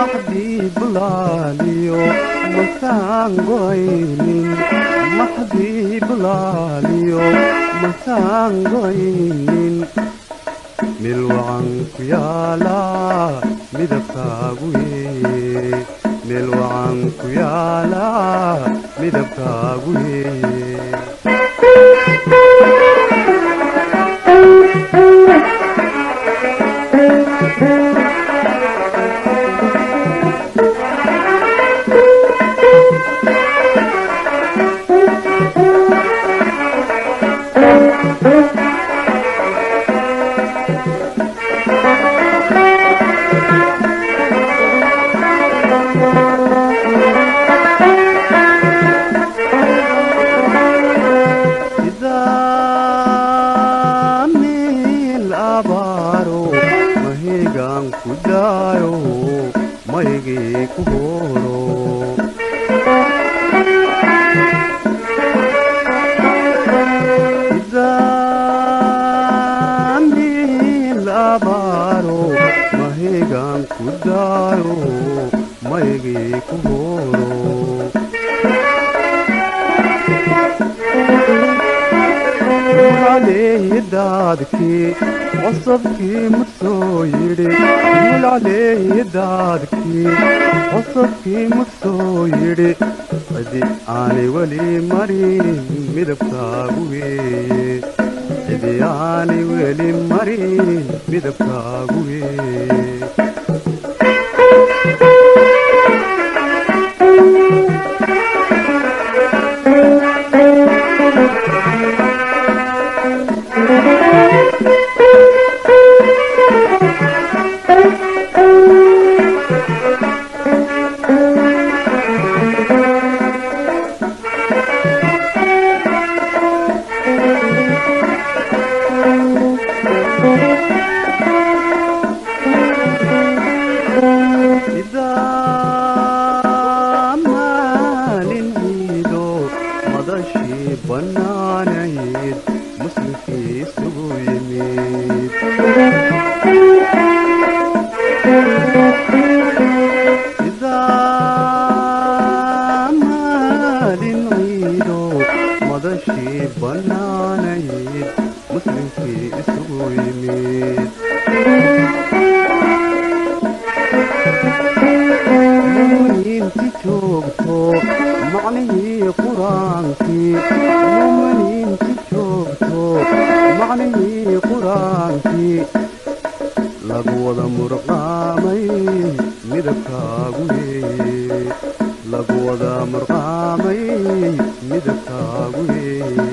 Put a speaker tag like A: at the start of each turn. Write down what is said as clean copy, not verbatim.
A: Maxdii bulaaliyo masaan goynin, maxdii bulaaliyo masaan goynin. Meel wacan ku yaalaa midabkaagu weeye, meel wacan ku yaalaa midabkaagu weeye. Sidaa meel abaaro mahigaan ku daayo, maygii ku horo. Sidaa meel abaaro mahigaan ku daayo, maygii ku horo. Mulcaleeyi daadkii cosabkii mursoo yidhi, mulcaleeyi daadkii cosabkii mursoo yidhi. Cidi aanay weli marin midabkaagu weeye, cidi aanay weli marin midabkaagu weeye. Sidaa maalin ciido madashii bannaanayd muslimkii isugu yimid. Sidaa maalin ciido madashii bannaanayd muslimkii isugu yimid. Muminiinti joogto macnihii qur-aankii, muminiinti joogto macnihii qur-aankii lagu wada murqaamay midabkaagu weeye, lagu wada murqaamay midabkaagu weeye.